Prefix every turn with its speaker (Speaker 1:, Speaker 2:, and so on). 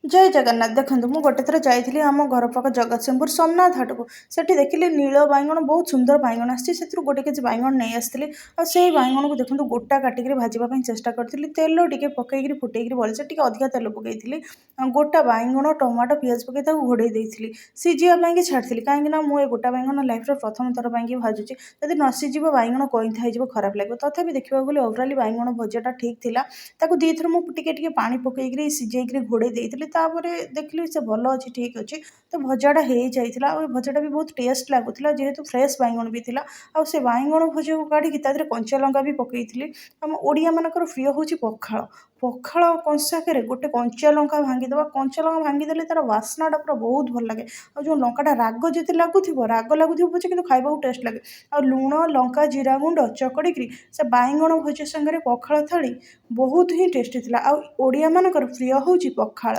Speaker 1: ଜୟ ଜଗନ୍ନାଥ। ଦେଖନ୍ତୁ, ମୁଁ ଗୋଟେ ଥର ଯାଇଥିଲି ଆମ ଘର ପାଖ ଜଗତସିଂହପୁର ସୋମନାଥ ହାଟକୁ। ସେଠି ଦେଖିଲି ନୀଳ ବାଇଗଣ, ବହୁତ ସୁନ୍ଦର ବାଇଗଣ ଆସିଛି। ସେଥିରୁ ଗୋଟେ କେଜି ବାଇଗଣ ନେଇ ଆସିଥିଲି। ଆଉ ସେଇ ବାଇଗଣକୁ ଦେଖନ୍ତୁ, ଗୋଟା କାଟିକିରି ଭାଜିବା ପାଇଁ ଚେଷ୍ଟା କରିଥିଲି। ତେଲ ଟିକେ ପକେଇକିରି ଫୁଟେଇକିରି ଭଲସେ, ଟିକେ ଅଧିକା ତେଲ ପକେଇଥିଲି। ଗୋଟା ବାଇଗଣ, ଟମାଟୋ, ପିଆଜ ପକେଇ ତାକୁ ଘୋଡ଼େଇ ଦେଇଥିଲି, ସିଝିବା ପାଇଁକି ଛାଡ଼ିଥିଲି। କାହିଁକିନା ମୁଁ ଏ ଗୋଟା ବାଇଗଣ ଲାଇଫ୍ର ପ୍ରଥମ ଥର ପାଇଁକି ଭାଜୁଛି। ଯଦି ନ ସିଝିବ, ବାଇଗଣ କଇଁଥା ହେଇଯିବ, ଖରାପ ଲାଗିବ। ତଥାପି ଦେଖିବାକୁ ଗଲେ ଓଭରାଲି ବାଇଗଣ ଭଜାଟା ଠିକ୍ ଥିଲା। ତାକୁ ଦୁଇଥର ମୁଁ ଟିକେ ଟିକେ ପାଣି ପକେଇକିରି ସିଝେଇକିରି ଘୋଡ଼େଇ ଦେଇଥିଲି। ତାପରେ ଦେଖିଲି ସେ ଭଲ ଅଛି, ଠିକ୍ ଅଛି। ତ ଭଜାଟା ହେଇଯାଇଥିଲା ଆଉ ଏ ଭଜାଟା ବି ବହୁତ ଟେଷ୍ଟ ଲାଗୁଥିଲା, ଯେହେତୁ ଫ୍ରେଶ୍ ବାଇଗଣ ବି ଥିଲା। ଆଉ ସେ ବାଇଗଣ ଭଜାକୁ କାଢ଼ିକି ତା ଦେହରେ କଞ୍ଚା ଲଙ୍କା ବି ପକେଇଥିଲି। ଆମ ଓଡ଼ିଆମାନଙ୍କର ପ୍ରିୟ ହେଉଛି ପଖାଳ। ପଖାଳ କଂସାକରେ ଗୋଟେ କଞ୍ଚା ଲଙ୍କା ଭାଙ୍ଗିଦେବା। କଞ୍ଚା ଲଙ୍କା ଭାଙ୍ଗିଦେଲେ ତା'ର ବାସ୍ନାଟା ପୁରା ବହୁତ ଭଲ ଲାଗେ। ଆଉ ଯେଉଁ ଲଙ୍କାଟା ରାଗ ଯେତେ ଲାଗୁଥିବ, ରାଗ ଲାଗୁଥିବ ପଛେ, କିନ୍ତୁ ଖାଇବାକୁ ଟେଷ୍ଟ ଲାଗେ। ଆଉ ଲୁଣ, ଲଙ୍କା, ଜିରା ଗୁଣ୍ଡ ଚକଡ଼ିକିରି ସେ ବାଇଗଣ ଭଜା ସାଙ୍ଗରେ ପଖାଳ ଥାଳି ବହୁତ ହିଁ ଟେଷ୍ଟି ଥିଲା। ଆଉ ଓଡ଼ିଆମାନଙ୍କର ପ୍ରିୟ ହେଉଛି ପଖାଳ।